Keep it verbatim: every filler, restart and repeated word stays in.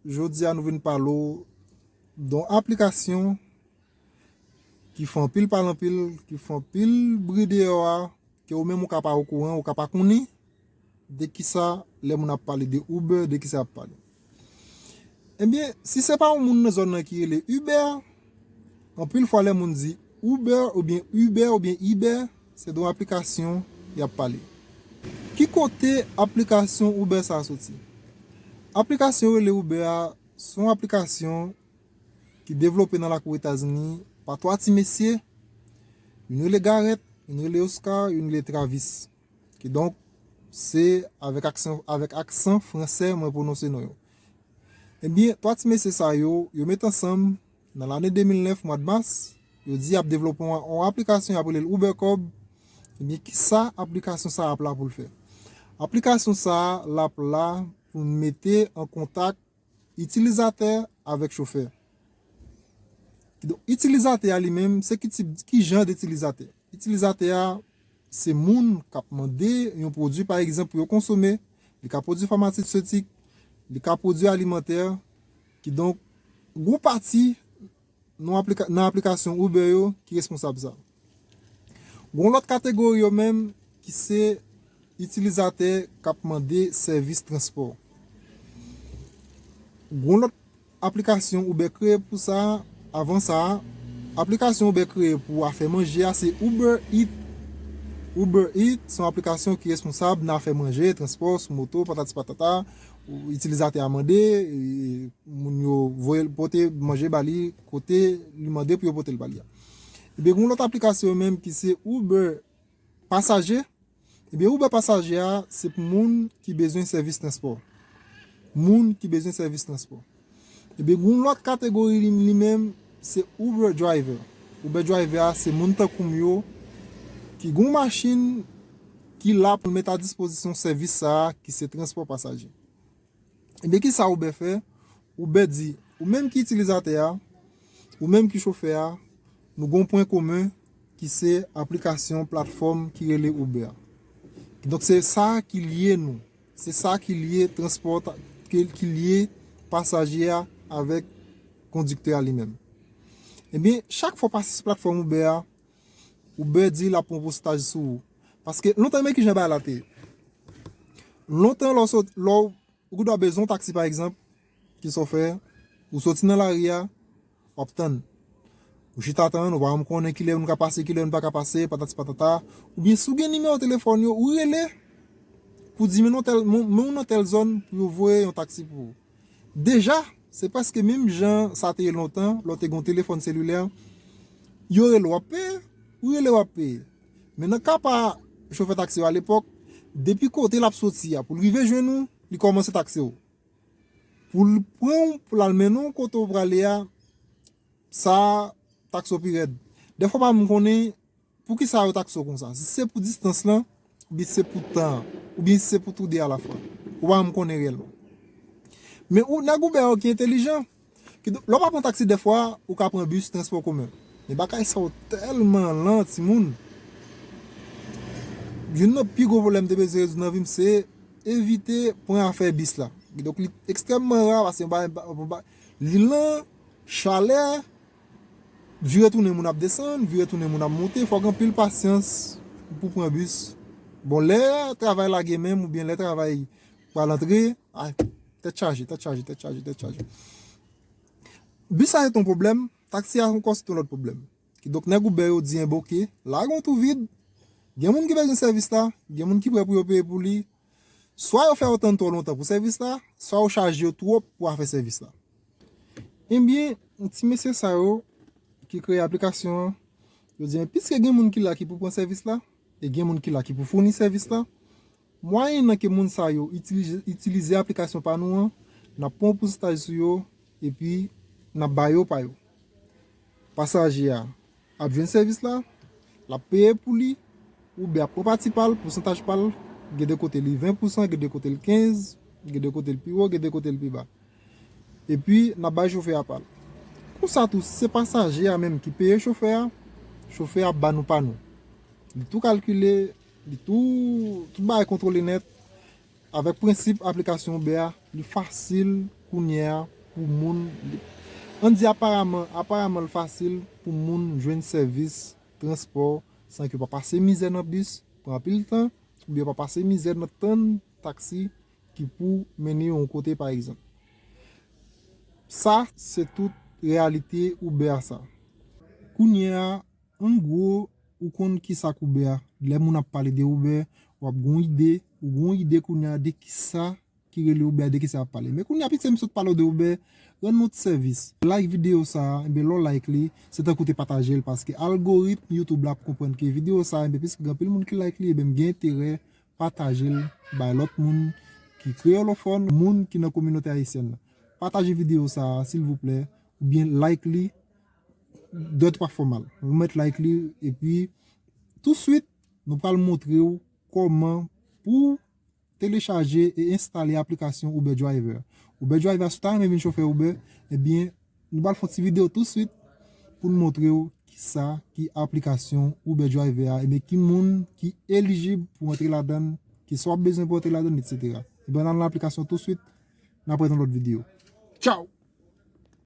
Jodi a nou vin pale w de yon aplikasyon ki fè anpil pale anpil, ki fè anpil bri deyò a, ke ou menm ou ka pa okouran, ou ka pa konnen de kisa lè moun ap pale de Uber, de kisa y ap pale. Ebyen, si se pa yon moun nan zòn nan ki rele Uber, anpil fwa lè moun di Uber oubyen Uber oubyen Iber, se de yon aplikasyon y ap pale. Ki kote aplikasyon Uber sa a soti? Aplikasyon yo rele Uber a, se yon aplikasyon ki devlope nan lakou Etazini pa twa ti mesye, youn rele Gareth, youn rele Oscar, youn rele Travis. Kidonk, se avèk aksan, avèk aksan fransè mwen pwononse non yo. Ebyen, twa ti mesye sa yo, yo met ansanm nan lane de mil nèf, mwa mas, yo di y ap devlope yon, yon aplikasyon, y ap rele l Uber Cub. Ebyen, kisa aplikasyon sa a ap la pou l fè? Aplikasyon sa a, l ap la pou l mete an kontak itilizatè avèk chofè. Kidonk, itilizatè a li menm, se ki tip, ki jan de itilizatè? Itilizatè a, se moun k ap mande yon pwodui, pa egzanp, pou yo konsome. Li ka pwodui famasetik, li ka pwodui alimantè. Kidonk, gwo pati nan aplika-, nan aplikasyon Uber yo ki responsab sa. Gon lòt kategori yo menm ki se itilizatè k ap mande sèvis transpò. Gon lòt aplikasyon Uber kreye pou sa, avan sa, aplikasyon Uber kreye pou afè manje a se Uber Eats. Uber Eats se yon aplikasyon ki responsab nan afè manje, transpò, sou moto, patati patata, ou itilizatè a mande, e, moun yo voye l pote manje ba li kote li mande pou yo pote l ba li a. Ebyen, gen yon lòt aplikasyon menm ki se Uber Pasaje. Ebyen, Uber Pasaje a, se pou moun ki bezwen sèvis transpò. Moun ki bezwen sèvis transpò. Ebyen, gen yon lòt kategori li, li menm, se Uber Driver. Uber Driver a, se moun tankou m yo ki gen yon machin ki la pou l met a dispozisyon sèvis sa a, ki se transpò pasaje. Ebyen, kisa Uber fè? Uber di, ou menm ki itilizatè a, ou menm ki chofè a, nou gen yon pwen komen ki se aplikasyon platfòm ki rele Uber a. Donk, se sa ki lye nou. Se sa ki lye transpò, ki, ki lye pasaje a avèk kondiktè a li menm. Ebyen, chak fwa w pase sou platfòm Uber a, Uber di l ap pran yon pousantaj sou ou. Paske lontan, men ki jan bagay la te ye. Lontan, lè w sot, lè w, ou gendwa bezwen yon taksi, pa egzanp, ki sa w fè, ou soti nan lari a, w ap tann. Ou chita tann, ou pa janm konnen kilè moun ka pase, kilè moun pa ka pase, patati patata. Oubyen si w gen nimewo telefòn yo, ou rele pou di men nan tèl, men, men w nan tèl zòn pou yo voye yon taksi pou ou. Deja, se prèske menm jan sa te ye lontan, lè w te gen yon telefòn selilè, yo rele w ap peye, ou rele w ap peye. Men nan ka pa chofè taksi yo alepòk, depi kote l ap soti a, pou l rive jwenn ou, li kòmanse takse w. Pou l pran w, pou l al mennen w kote w prale a, sa takse w pi rèd. Dèfwa pa m konnen poukisa yo takse w konsa. Si se pou distans lan, oubyen si se pou tan an, oubyen si se pou tou de alafwa. Ou pa janm konnen reyèlman. Men ou, nèg Uber yo ki entèlijan. Kidonk, lè w pa pran taksi dèfwa, ou ka pran bis, transpò komen. Men bagay sa yo tèlman lan, timoun. Youn nan pi gwo pwoblèm m te bezwen rezoud nan vi m, se evite pran afè bis la. Kidonk, li ekstrèmman ra, paske ba, ba, ba, li lan, chalè, vire tounen moun ap desann, vire tounen moun ap monte, fòk anpil pasyans pou pran bis. Bon, lè travay la gen menm, oubyen lè travay pral antre, ay, tèt chaje, tèt chaje, tèt chaje, tèt chaje. Bis la se t on pwoblèm, taksi a ankò se t on lòt pwoblèm. Kidonk, nèg Uber yo di, enben, oke, la gen yon twou vid, gen moun ki bezwen sèvis la, gen moun ki prè pou yo peye pou li. Swa yo fè yo tann twò lontan pou sèvis la, swa yo chaje yo twòp pou afè sèvis la. Ebyen, ti mesye sa yo ki kreye aplikasyon an, yo di, men piske gen moun ki la ki pou pran sèvis la, e gen moun ki la ki pou founi sèvis la, mwayennan ke moun sa yo itilize, itilize aplikasyon pa nou an, n ap pran yon pousantaj sou yo, epi n ap ba yo pa yo. Pasaje a ap jwenn sèvis la, l ap peye pou li, Uber ap pran pati pa l, pousantaj pa l, gen de kote li ven pousan, gen de kote l kenz, gen de kote l pi wo, gen de kote l pi ba. Epi, n ap bay chofè a pa l. Konsa tou, si se pasaje a menm ki peye chofè a, chofè a ap ba nou pa nou. Li tou kalkile, li tou, tout bagay kontwole nèt. Avèk prensip aplikasyon Uber a, li fasil kounye a pou moun. Ann di aparaman, aparaman l fasil pou moun jwenn sèvis transpò san ke yo pa pase mizè nan bis, pran anpil tan, oubyen yo pa pase mizè nan tann taksi ki pou mennen yo yon kote, pa egzanp. Sa, se tout reyalite Uber a sa. Kounye a, an gwo, ou konn ki sa k Uber a. Lè moun ap pale de Uber, w ap gon ide, ou gon ide kounye a de ki sa ki rele Uber, de ki sa y ap pale. Men kounye a, pitit, m sot pale w de Uber, rann nou ti sèvis. Like videyo sa a, enben, lè w like li, se tankou te pataje l, paske algoritm YouTube la ap konprann ke videyo sa a, enben, piske gen anpil moun ki like li, enben, m gen enterè pataje l bay lòt moun ki kreyolofòn, moun ki nan kominote ayisyèn nan. Pataje videyo sa a, silvouplè, oubyen like li, de twa fòmal. Ou mèt like li, epi touswit, nou pral montre w kòman pou telechaje e enstale aplikasyon Uber Driver. Uber Driver, si w ta renmen vin chofè Uber, ebyen, nou pral fè yon ti videyo touswit pou n montre w ki sa ki aplikasyon Uber Driver a, ebyen, ki moun ki elijib pou antre ladan l, ki sa w ap bezwen pou antre ladan l, etsetera. Ebyen, ann al nan aplikasyon touswit, n ap wè nan lòt videyo. Tchaw!